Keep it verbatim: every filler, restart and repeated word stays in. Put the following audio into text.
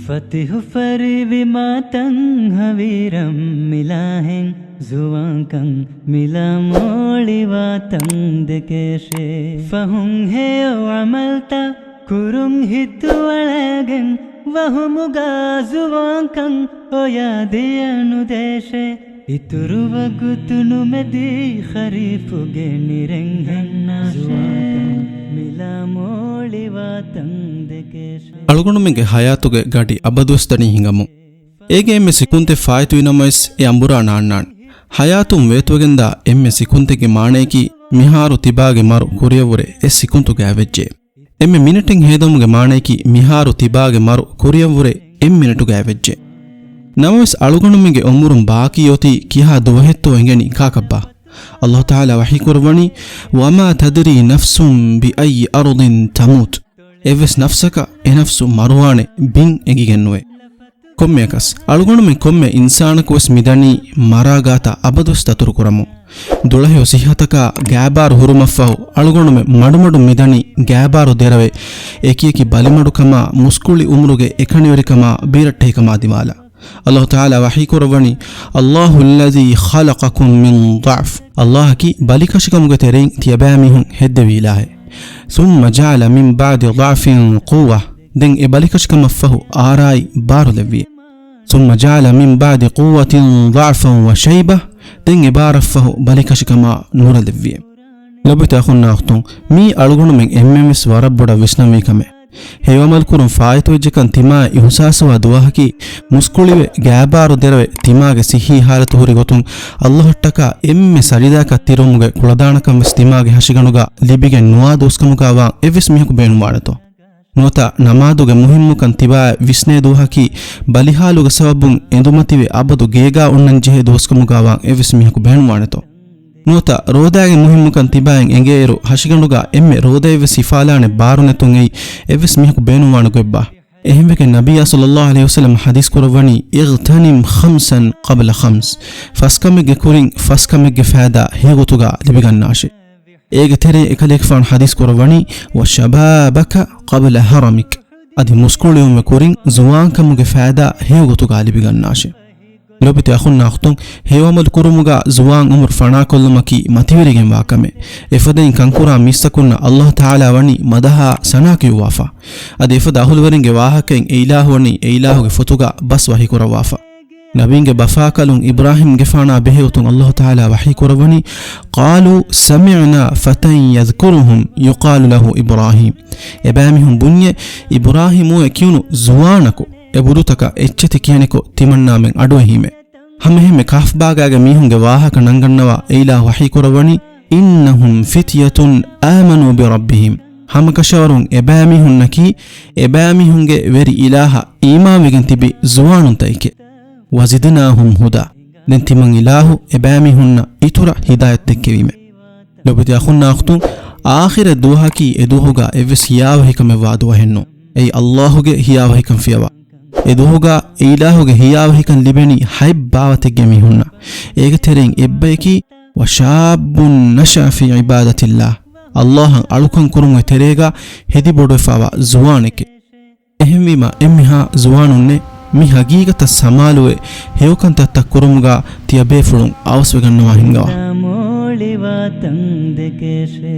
ފަތިހު ފަރިވި މާތަން ހަވީރަން މިލާހެން ޒުވާންކަން މިލާ މޯޅިވާތަން ދެކޭށޭ. ފަހުން ހެޔޮ ޢަމަލްތައް ކުރުން ހިތު އަޅައިގެން ވަހުމުގަ ޒުވާންކަން އޮޔާ ދިޔަ ނުދޭށޭ. އިތުރު ވަގުތު ނުމެދި ޚަރީފުގެ ނިރެން ހެންނާށޭ. ޒުވާންކަން މިލާ މޯޅިވާތަން ދެކޭށޭ. އަޅުގަނޑުމެންގެ ޙަޔާތުގެ ގަޑި އަބަދުވެސް ދަނީ ހިނގަމުން. އޭގެ އެންމެ ސިކުންތެއް ފާއިތުވި ނަމަވެސް އެ އަނބުރާ ނާންނާނެ. ޙަޔާތުން ވޭތުވެގެންދާ އެންމެ ސިކުންތެއްގެ މާނަޔަކީ މިހާރު ތިބާގެ މަރު ކުރިއަށްވުރެ އެއް ސިކުންތުގައި ވެއްޖެ. އެންމެ މިނެޓެއް ހޭދަމުގެ މާނަޔަކީ މިހާރު ތިބާގެ މަރު ކުރިއަށްވުރެ އެއް މިނެޓުގައި ވެއްޖެ. ނަމަވެސް އަޅުގަނޑުމެންގެ އުމުރުން ބާކީ އޮތީ ކިހާ ދުވަހެއްތޯ އެނގެނީ ކާކަށްބާ؟ ﷲ ތަޢާލާ ވަޙީ ކުރައްވަނީ، وما تدري نفس بأي أرض تموت. އެއްވެސް ނަފްސަކަށް އެ ނަފްސު މަރުވާނެ ބިން އެނގިގެންނުވޭ. ކޮންމެއަކަސް، އަޅުގަނޑުމެން ކޮންމެ އިންސާނަކުވެސް މިދަނީ މަރާގާތަށް އަބަދުވެސް ދަތުރުކުރަމުން. ދުޅަހެޔޮ ސިއްހަތަކާ ގާބާރު ހުރުމަށްފަހު، އަޅުގަނޑުމެން މަޑުމަޑުން މިދަނީ ގާބާރު ދެރަވެ، އެކިއެކި ބަލިމަޑުކަމާ، މުސްކުޅި އުމުރުގެ އެކަނިވެރިކަމާ، ބީރައްޓެހިކަމާ ދިމާލަށް. ﷲ ތަޢާލާ ވަޙީ ކުރައްވަނީ، الله الذي خلقكم من ضعف. ﷲ އަކީ ބަލިކަށިކަމުގެ ތެރެއިން ތިޔަބައިމީހުން ހެއްދެވި އިލާހެއް. ثم جعل من بعد ضعف قوة. ދެން އެ ބަލިކަށިކަމަށްފަހު އާރާއި ބާރުލެއްވި. ثم جعل من بعد قوة ضعفا وشيبة. ދެން އެ ބާރަށްފަހު ބަލިކަށިކަމާ ނުރަލެއްވި. ލޮބުވެތި އަޚުންނާ އުޚްތުން، މީ އަޅުގަނޑުމެން އެންމެންވެސް ވަރަށް ބޮޑަށް ވިސްނަންވީ ކަމެއް. ހެޔޮ ޢަމަލު ކުރުން ފާއިތުވެއްޖެކަން ތިމާއަށް އިހުސާސްވާ ދުވަހަކީ، މުސްކުޅިވެ، ގާބާރު ދެރަވެ، ތިމާގެ ސިއްހީ ޙާލަތު ހުރި ގޮތުން ﷲ އަށްޓަކާ އެންމެ ސަޖިދާއަކަށް ތިރުވުމުގެ ކުޅަދާނަކަން ވެސް ތިމާގެ ހަށިގަނޑުގަ ލިބިގެން ނުވާ ދުވަސްކަމުގަވާން އެއްވެސް މީހަކު ބޭނުންވާނެތޯ؟ ނުވަތަ ނަމާދުގެ މުހިންމުކަން ތިބާއަށް ވިސްނޭ ދުވަހަކީ، ބަލިހާލުގެ ސަބަބުން އެނދުމަތިވެ އަބަދު ގޭގާ އޮންނަން ޖެހޭ ދުވަސްކަމުގަވާން އެއްވެސް މީހަކު ބޭނުންވާނެތޯ؟ ނުވަތަ ރޯދާގެ މުހިންމުކަން ތިބާއަށް އެނގޭއިރު، ހަށިގަނޑުގަ އެންމެ ރޯދައެއްވެސް ހިފާލާނެ ބާރު ނެތުން އެއީ އެއްވެސް މީހަކު ބޭނުންވާނެ ގޮތްބާ؟ އެހެންވެގެން ނަބިއްޔާ ޞައްލައްލާހު ޢަލައިހި ވަސައްލަމަ ޙަދީޘް ކުރައްވަނީ، اغتنم خمسا قبل خمس. ފަސްކަމެއްގެ ކުރިން ފަސްކަމެއްގެ ފައިދާ ހެޔޮގޮތުގަ ލިބިގަންނާށޭ. އޭގެ ތެރޭ އެކަލޭގެފާނު ޙަދީޘް ކުރައްވަނީ، وشبابك قبل هرمك. އަދި މުސްކުޅިވުމެއް ކުރިން ޒުވާންކަމުގެ ފައިދާ ހެޔޮގޮތުގަ ލިބިގަންނާށޭ. ލޮބުވެތި އަޚުންނާ އުޚްތުން، ހެޔޮ ޢަމަލު ކުރުމުގަ ޒުވާން ޢުމުރު ފަނާކޮށްލުމަކީ މަތިވެރިގެންވާ ކަމެއް. އެފަދައިން ކަންކުރާ މީސްތަކުންނަށް ﷲ ތަޢާލާ ވަނީ މަދަޙާ ސަނާ ކިޔުއްވާފަ. އަދި އެފަދަ އަހުލުވެރިންގެ ވާހަކައިން އެއިލާހު ވަނީ އެއިލާހުގެ ފޮތުގަ ބަސް ވަޙީކުރައްވާފަ. ނަބީންގެ ބަފާކަލުން އިބްރާހީމްގެފާނާ ބެހޭ ގޮތުން ﷲ ތަޢާލާ ވަޙީކުރައްވަނީ، قالوا سمعنا فتى يذكرهم يقال له إبراهيم. އެބައިމީހުން ބުންޏޭ، އިބްރާހީމުއޭ ކިޔުނު ޒުވާނަކު، އެ ބުރުތަކަށް އެއްޗެތި ކިޔަނިކޮށް ތިމަންނާމެން އަޑުއެހީމޭ. ހަމައެހެންމެ ކަހްފް ބާގާގެ މީހުންގެ ވާހަކަ ނަންގަންނަވާ އެއިލާހު ވަޙީކުރައްވަނީ، إنهم فتية آمنوا بربهم. ހަމަކަށަވަރުން އެބައިމީހުންނަކީ، އެބައިމީހުންގެ ވެރި އިލާހަށް އީމާންވެގެން ތިބި ޒުވާނުންތައް އެކެ. وزدناهم هدى. ދެން ތިމަން އިލާހު އެބައިމީހުންނަށް އިތުރަށް ހިދާޔަތް ދެއްކެވީމެ. ލޮބުވެތި އަޚުންނާ އުޚްތުން، އާޚިރަތް ދުވަހަކީ އެ ދުވަހުގަ އެއްވެސް ހިޔާވަހިކަމެއްވާ ދުވަހެއްނޫން. އެއީ ﷲ ގެ ހިޔާވަހިކަން ފިޔަވާ. އެ ދުވަހުގަ އެއިލާހުގެ ހިޔާވަހިކަން ލިބެނީ ހަތް ބާވަތެއްގެ މީހުންނަށް. އޭގެ ތެރެއިން އެއްބަޔަކީ، وشاب نشأ في عبادة الله. ﷲ އަށް އަޅުކަން ކުރުމުގެ ތެރޭގަ ހެދި ބޮޑުވެފައިވާ ޒުވާނެކޭ. އެހެންވީމަ، އެންމެހާ ޒުވާނުންނޭ މި ހަގީގަތަށް ސަމާލުވެ، ހެޔޮކަންތައްތައް ކުރުމުގަ ތިޔަބޭފުޅުން އަވަސްވެގަންނަވާ ހިންގަވާ. މޯޅިވާތަން ދެކޭށޭ.